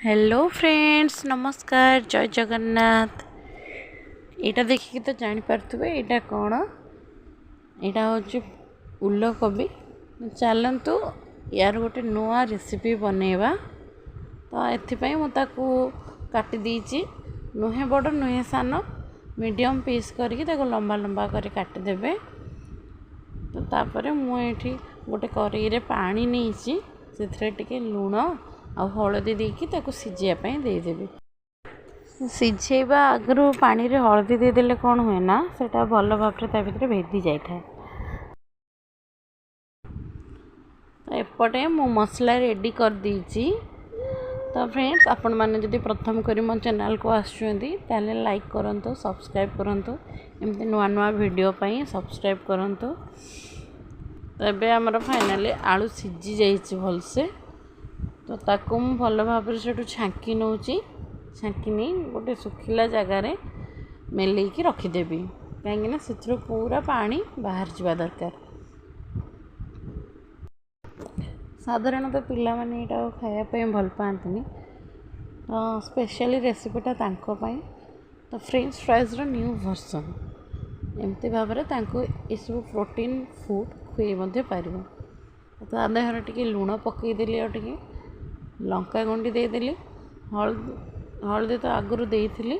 Hello friends, ନମସ୍କାର, ଜୟ ଜଗନ୍ନାଥ। ଏଇଟା ଦେଖିକି ତ ଜାଣିପାରୁଥିବେ ଏଇଟା କ'ଣ। ଏଇଟା ହେଉଛି ଉଲକୋବି। ଚାଲନ୍ତୁ ୟାର ଗୋଟେ ନୂଆ ରେସିପି ବନେଇବା। ତ ଏଥିପାଇଁ ମୁଁ ତାକୁ କାଟି ଦେଇଛି, ନୁହେଁ ବଡ଼ ନୁହେଁ ସାନ, ମିଡ଼ିୟମ୍ ପିସ୍ କରିକି ତାକୁ ଲମ୍ବା ଲମ୍ବା କରି କାଟିଦେବେ। ତ ତାପରେ ମୁଁ ଏଇଠି ଗୋଟେ କରେଇରେ ପାଣି ନେଇଛି, ସେଥିରେ ଟିକେ ଲୁଣ ଆଉ ହଳଦୀ ଦେଇକି ତାକୁ ସିଝେଇବା ପାଇଁ ଦେଇଦେବି। ସିଝେଇବା ଆଗରୁ ପାଣିରେ ହଳଦୀ ଦେଇଦେଲେ କ'ଣ ହୁଏ ନା, ସେଇଟା ଭଲ ଭାବରେ ତା ଭିତରେ ଭେଦି ଯାଇଥାଏ। ତ ଏପଟେ ମୁଁ ମସଲା ରେଡ଼ି କରିଦେଇଛି। ତ ଫ୍ରେଣ୍ଡସ୍, ଆପଣମାନେ ଯଦି ପ୍ରଥମ କରି ମୋ ଚ୍ୟାନେଲ୍କୁ ଆସୁଛନ୍ତି, ତାହେଲେ ଲାଇକ୍ କରନ୍ତୁ, ସବସ୍କ୍ରାଇବ୍ କରନ୍ତୁ। ଏମିତି ନୂଆ ନୂଆ ଭିଡ଼ିଓ ପାଇଁ ସବସ୍କ୍ରାଇବ୍ କରନ୍ତୁ। ତ ଏବେ ଆମର ଫାଇନାଲି ଆଳୁ ସିଝି ଯାଇଛି ଭଲସେ। ତ ତାକୁ ମୁଁ ଭଲ ଭାବରେ ସେଠୁ ଛାଙ୍କି ନେଉଛି। ଛାଙ୍କି ନେଇ ଗୋଟେ ଶୁଖିଲା ଜାଗାରେ ମେଲେଇକି ରଖିଦେବି, କାହିଁକିନା ସେଥିରୁ ପୁରା ପାଣି ବାହାରିଯିବା ଦରକାର। ସାଧାରଣତଃ ପିଲାମାନେ ଏଇଟାକୁ ଖାଇବା ପାଇଁ ଭଲ ପାଆନ୍ତିନି, ତ ସ୍ପେଶିଆଲି ରେସିପିଟା ତାଙ୍କ ପାଇଁ। ତ ଫ୍ରେଞ୍ଚ ଫ୍ରାଇଜ୍ର ନ୍ୟୁ ଭର୍ସନ୍, ଏମିତି ଭାବରେ ତାଙ୍କୁ ଏସବୁ ପ୍ରୋଟିନ୍ ଫୁଡ଼୍ ଖୁଆଇ ମଧ୍ୟ ପାରିବ। ତା ଦେହରେ ଟିକେ ଲୁଣ ପକାଇଦେଲି ଆଉ ଟିକେ ଲଙ୍କା ଗୁଣ୍ଡି ଦେଇଦେଲି। ହଳଦୀ ତ ଆଗରୁ ଦେଇଥିଲି,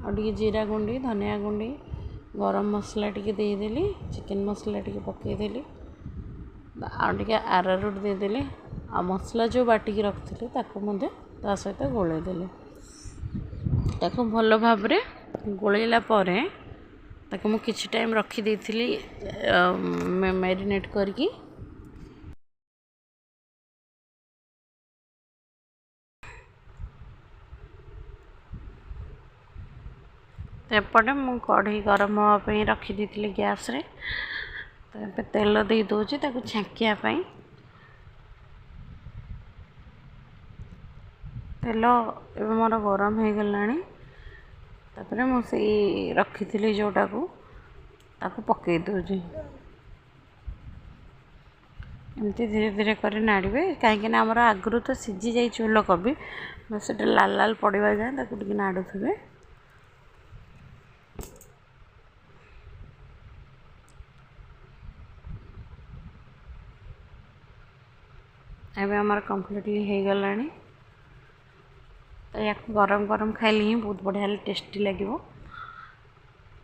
ଆଉ ଟିକେ ଜିରା ଗୁଣ୍ଡି, ଧନିଆ ଗୁଣ୍ଡି, ଗରମ ମସଲା ଟିକେ ଦେଇଦେଲି, ଚିକେନ୍ ମସଲା ଟିକେ ପକାଇଦେଲି, ଆଉ ଟିକେ ଆରାରୁଟ୍ ଦେଇଦେଲି, ଆଉ ମସଲା ଯେଉଁ ବାଟିକି ରଖିଥିଲି ତାକୁ ମଧ୍ୟ ତା ସହିତ ଗୋଳେଇ ଦେଲି। ତାକୁ ଭଲ ଭାବରେ ଗୋଳେଇଲା ପରେ ତାକୁ ମୁଁ କିଛି ଟାଇମ୍ ରଖିଦେଇଥିଲି ମ୍ୟାରିନେଟ୍ କରିକି। ତ ଏପଟେ ମୁଁ କଢ଼େଇ ଗରମ ହେବା ପାଇଁ ରଖିଦେଇଥିଲି ଗ୍ୟାସ୍ରେ। ତ ଏବେ ତେଲ ଦେଇ ଦେଉଛି ତାକୁ ଛାଙ୍କିବା ପାଇଁ। ତେଲ ଏବେ ମୋର ଗରମ ହେଇଗଲାଣି। ତାପରେ ମୁଁ ସେଇ ରଖିଥିଲି ଯେଉଁଟାକୁ, ତାକୁ ପକାଇ ଦେଉଛି। ଏମିତି ଧୀରେ ଧୀରେ କରି ନାଡ଼ିବେ, କାହିଁକିନା ଆମର ଆଗରୁ ତ ସିଝି ଯାଇଛି ଉଲକୋବି, ସେଟା ଲାଲ ଲାଲ ପଡ଼ିବା ଯାଏଁ ତାକୁ ଟିକେ ନାଡ଼ୁଥିବେ। ଏବେ ଆମର କମ୍ପ୍ଲିଟଲି ହେଇଗଲାଣି। ତ ୟାକୁ ଗରମ ଗରମ ଖାଇଲେ ହିଁ ବହୁତ ବଢ଼ିଆ ଟେଷ୍ଟି ଲାଗିବ,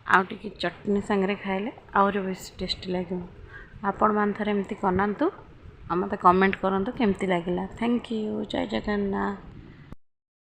ଆଉ ଟିକେ ଚଟଣି ସାଙ୍ଗରେ ଖାଇଲେ ଆହୁରି ବେଶୀ ଟେଷ୍ଟି ଲାଗିବ। ଆପଣମାନେ ଥରେ ଏମିତି ବନାନ୍ତୁ ଆଉ ମୋତେ କମେଣ୍ଟ କରନ୍ତୁ କେମିତି ଲାଗିଲା। Thank you, Jay Jagannath.